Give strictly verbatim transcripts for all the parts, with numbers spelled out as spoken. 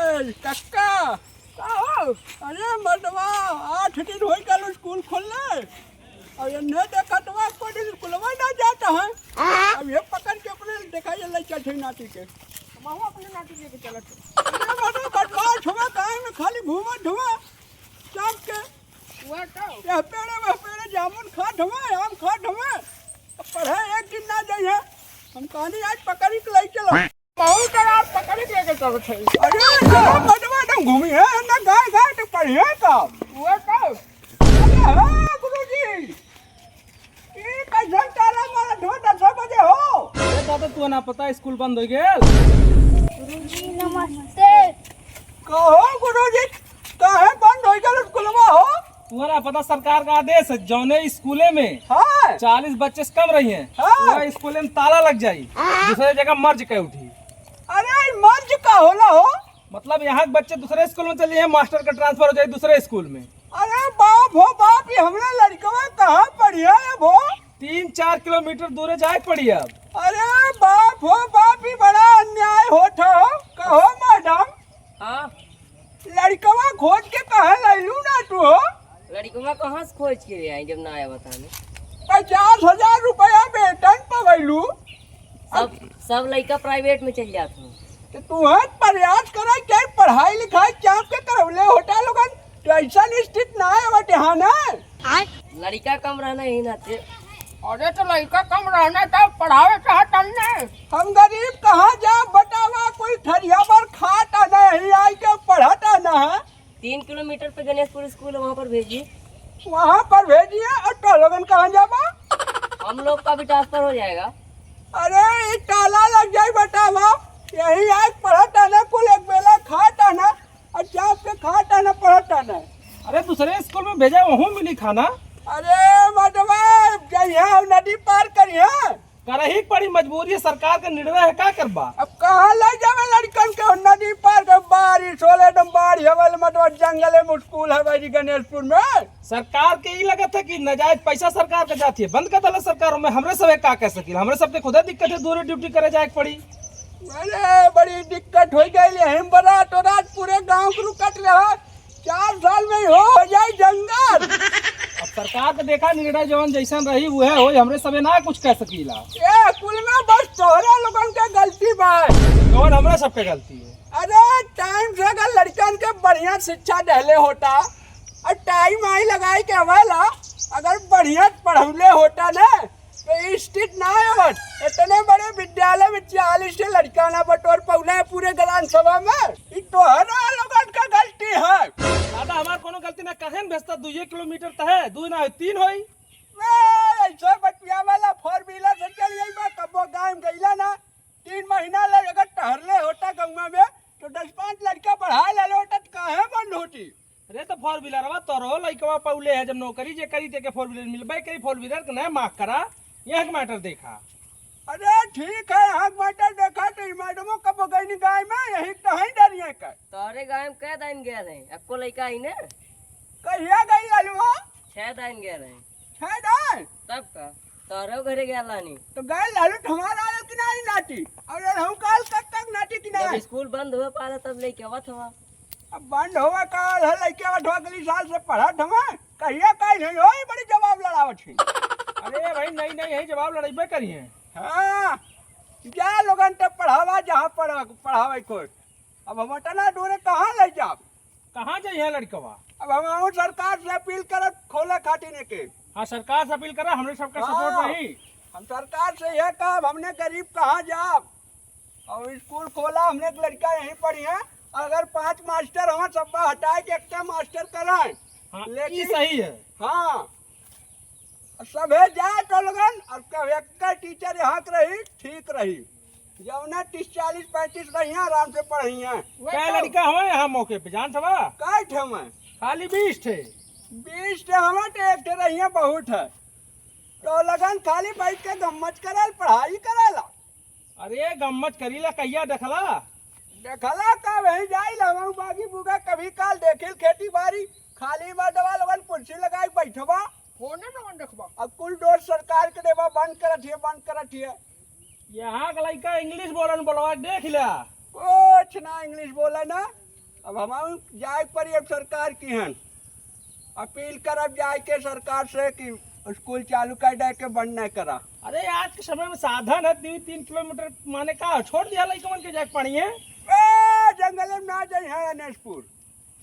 ए, कक्का। का हो? अरे मर्दवा, आठ दिन होइ गल स्कूल खोलले। अरे ने देखत बा, कोई दिन स्कूलवा ना जात है। अब ये पकड़ के अपने देखा, ये लइका छै नाती के। हमहू अपने नाती लेके चलत है। अरे मर्दवा, बदमाश हुआ, गाँव में खाली घूमत हुआ। शाम के हुआ तो? यह पेड़े, वह पेड़े, जामुन खात हुआ, आम खात हुआ। अब पढ़े एक दिन ना जाइए। हम कहनी आज पकड़ी के लइ चलो। बहुत रात पकड़ के लेके चलत है। अरे, चलो, बटवा एकदम घूमी है, ना गाय, गाय तो पढ़िए का। हुआ तो? अरे, हाँ, गुरुजी। ई कैसन ताला मारत हो, दस बजे हो? अरे दादा, तू ना पता, स्कूल बंद हो गया। गुरुजी, नमस्ते। कहो गुरुजी, काहे बंद हो गया स्कूलवा हो? तुम्हारा पता, सरकार का आदेश है, जौने स्कूले में हाँ। चालीस बच्चे से कम रही हैं, हाँ। वह स्कूले में ताला लग जाई, दूसरे जगह मर्ज कर उठी। अरे, ई मर्ज का होला हो? मतलब, यहाँ के बच्चे दूसरे स्कूल में चले हैं, मास्टर का ट्रांसफर हो जाए दूसरे स्कूल में। अरे बाप हो बाप, ये हमरा लड़कवा कहाँ पढ़िया है वो? तीन चार किलोमीटर दूरे जाए पड़ी अब। अरे बाप हो बाप, ये बड़ा अन्याय होत हो। कहो मैडम, हाँ। लड़कवा खोज के कहाँ लैलू ना तू हो? लड़कवा कहाँ से खोज के ले आई जब ना आया बताने? पचास हजार रुपया वेतन पवैलू। सब, सब लइका प्राइवेट में चल जात हो। तो तू है प्रयास करे के पढ़ाई लिखाई चाप के करौले होता लोगन, तो ऐसा स्थित ना है बटे हाँ ना। लड़का कम रहना ही ना थे। अरे तो लड़का कम रहना था, पढ़ावे चाहत हमने। हम गरीब कहाँ जा बतावा, कोई थरिया भर खाता नहीं, आई के पढ़ता ना है। तीन किलोमीटर पे गणेशपुर स्कूल है, वहाँ पर भेजिए। वहाँ पर भेजिए, और तो लोगन कहाँ जाबा? हम लोग का भी ट्रांसफर हो जाएगा। अरे, ई ताला लग जाई बतावा, यही आज पढ़ता ना, कुल एक बेला खाता ना, अच्छा, आपके खाता ना पढ़ता ना। अरे, दूसरे स्कूल में भेजा, वहूँ मिली खाना। अरे, मर्दवा, जइहा नदी पार करिहा। करही के पड़ी, मजबूरी है, सरकार का निर्णय है, का करबा? अब कहाँ ले जावे लड़कन के, नदी पार के, बारिश होले एकदम, बाढ़ हवल, मतलब जंगले में स्कूल है भाई जी, गणेशपुर में। सरकार के ई लगत है कि नाजायज पैसा सरकार का जाती है, बंद कर देला सरकार, में हमरे सब का कह सकील, हमरे सबके खुदे दिक्कत है, दूरे ड्यूटी करे जाए के पड़ी। अरे, बड़ी दिक्कत होइ गई है, हम बरात रात पूरे गांव के रुकत रहा, चार साल में हो, हो जाई जंगल। अब सरकार के देखा निर्णय जवन जैसन रही उहे होई, हमरे सबे ना कुछ कह सकीला। ए कुल में बस तोहरे लोगन के गलती बा। कौन हमरे सबके गलती है? अरे टाइम से अगर लड़कन के बढ़िया शिक्षा देले होता और टाइम आई लगाई के हवाला अगर बढ़िया पढ़ौले होता ना तो ई स्थिति ना होत। इतने बड़े विद्यालय में चालीस से लड़का ना बटोर पौना है पूरे ग्राम सभा में। ई तोहरा लोगन का गलती है। दादा, हमार कोनो गलती ना, काहे न भेजता? दुइये किलोमीटर त है, दुइ ना होई, तीन होई। ए, ऐसे बतिया वाला फोर व्हीलर से चल जाई बा, कबो गाँव गइला ना। तीन महीना ले अगर टहरले होता गौवा में, तो दस पाँच लड़का बढ़ा लेले होता, तो काहे बंद होती? अरे, तो फोर व्हीलरवा तोरो लइकवा पौले है, जब नौकरी जे करी, तेके फोर व्हीलर मिलबे करी, फोर व्हीलर के नया माफ करा, यहाँ के मैटर देखा। अरे, ठीक है, यहाँ के मैटर देखा, तो ई मैडमो कब गई गाँव में, यही तो है डरिए का। तोरे गाँव में कै दाइन गए रहे, एको लइका ही ने? कहिया गई लालू हो? छह दाइन गए रहे। छह दाइन? तब का? तोरे घरे गया लानी। तो गए लालू तुम्हारा आयो कि नहीं नाती? और हम काल कब तक नाती कि जब नहीं? स्कूल बंद हुआ पाला तब लेके आवत हवा। अब बंद होवे काल है, लइके अठवा अगली साल से पढ़त हमें। कहिया काल है, ओही बड़ी जवाब लड़ावत है। अरे भाई, नहीं, नहीं, यही जवाब लड़ाइबे करी है। हाँ, जा लोगन तक पढ़ावा, जहाँ पढ़ा-, पढ़ावे कोई। अब हम इतना दूर कहाँ ले जाब? कहाँ जाइए लड़कवा? अब हम सरकार से अपील करब, खोले खातिर के। हाँ, सरकार से अपील करा, हमरे सबका हाँ, सपोर्ट रही। हम सरकार से यह कहब, हमने गरीब कहाँ जाब? और स्कूल खोला, हमने एक लड़का यहीं पढ़ी है। अगर पांच मास्टर हों, सब हटाए के एक मास्टर कराएं। हाँ, लेकिन ई सही है। हाँ, सभे जाए तो लोगन, और कब एक टीचर यहाँ के रही, ठीक रही। जौना तीस, चालीस, पैंतीस रही हैं, आराम से पढ़ी हैं। कै लड़का हवा यहाँ मौके पे, जान सवा? कै ठे हवा? खाली बीस ठे। बीस ठे हवा तो एक ठे रही हैं, बहुत है। तो लोगन खाली बैठ के गम्मत करल, पढ़ाई करला। अरे गम्मत करीला, कहिया देखला? देखला का वही जाई लवाऊ बागी बुगा, कभी काल देखिल खेती बाड़ी, खाली मर्दवा लोगन कुर्सी लगाई बैठबा। फोने में मन रखबा। अब कुल दोष सरकार के देबा, बंद करत हिए, बंद करत हिए। यहाँ के लइका इंग्लिश बोलन बोलवा, देख लिया। कुछ ना इंग्लिश बोले ना, अब हम जाए के पड़ी अब सरकार की हन, अपील करब जाए के सरकार से कि स्कूल चालू कर दे के बंद न करा। अरे, आज के समय में साधन है, दू तीन किलोमीटर माने का छोड़ दिया लइकवन के जाके पढ़िए। ए, जंगल में ना जाइए अनेसपुर।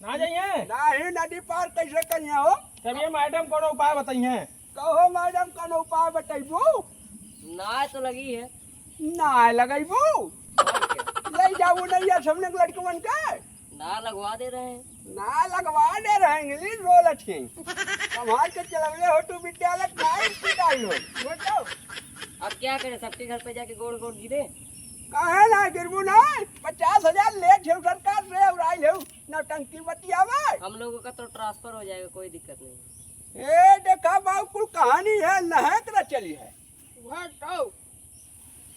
ना जाइए? नाही, नदी पार कैसे करिए हो? तब ये मैडम कोनो उपाय बताइए। कहो मैडम, कोनो उपाय बतैबू? नाय तो लगी है। नाय लगैबू? ले जाऊ नहीं है सबने लड़कवन के। ना लगवा दे रहे हैं। ना लगवा दे रहे हैं, इंग्लिश बोलत हैं। संभाल के चलवले हो तू विद्यालय, का स्कूल आई हो? बोल तो। अब क्या करें, सबके घर पे जाके गोड़ गोड़ गिरे? काहे ना गिरबू ना? पचास हजार ले छेव सरकार से और आई लेव नौटंकी बतियावे। हम लोगों का तो ट्रांसफर हो जाएगा, कोई दिक्कत नहीं। ए देखा बाबू, कुल कहानी है, लहक रचली है। वह तो।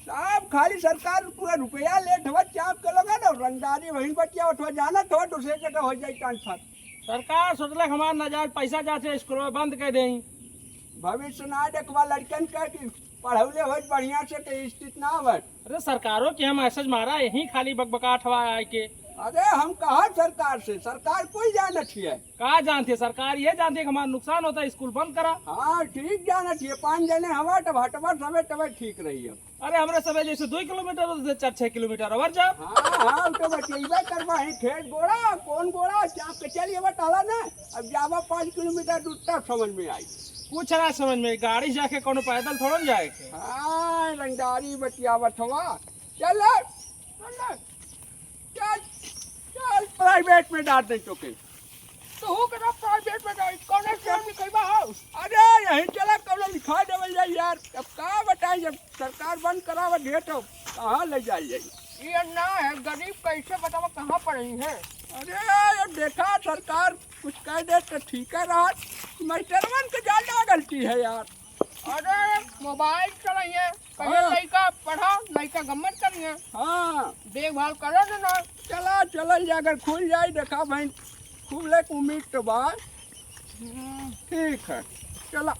साहब, खाली सरकार पूरा रुपया लेत हवा, चाप के लोगन, और रंगदारी वहीं बतियावत हवा, जानत हवा, दूसरे जगह हो जाई ट्रांसफर। सरकार सोचलक हमार नाजायज पैसा जाते स्कूल बंद कर देई। भविष्य ना देखवा लड़कन का कि पढ़ौले होत बढ़िया से तो स्थित ना होत। अरे, सरकारों के हम मैसेज मारा, यहीं खाली बकबकात हवा आए के। अरे, हम कहा सरकार से, सरकार कोई जानत ही है। का जानते सरकार, ये जानते कि हमार नुकसान होता है, स्कूल बंद करा। हाँ, ठीक जानत ही है, पाँच जने हवा तब हटवा सबे तबे ठीक रही है। अरे, हमरे सबे जैसे दो किलोमीटर होते, चार छः किलोमीटर और जाओ। हाँ, हाँ, तो बचेबे करवा है, खेत गोड़ा, कौन गोड़ा, चाप के चल ये बताला ना। अब जावा पाँच किलोमीटर दूर तब समझ में आई। कुछ ना समझ में, गाड़ी जाके कोनो पैदल थोड़ा न जाए के। हाँ, रंगदारी बतियावत हवा। चल, चल, चल, चल, प्राइवेट में डाल दे तोके। तो हो करा प्राइवेट में डाल, कौन स्कूल में कइबा हो? अरे, यहीं चला, कौनो लिखा देवल जाई यार। अब का बताई, जब सरकार बंद करावत है तो कहाँ ले जाई जाई? ये ना है, गरीब कैसे बतावा कहाँ पढ़ी है? अरे, ये देखा, सरकार कुछ कह दे तो ठीक है रहा। मास्टरवन के ज्यादा गलती है यार। अरे, मोबाइल चलाइए, कहे हाँ। लइका पढ़ा, लइका गम्मत करिए। हाँ। देखभाल करो ना, ना। चला, चलल जा, अगर खुल जाई, देखा भाई, खुले के उम्मीद तो बा। हम्म। ठीक है, चला।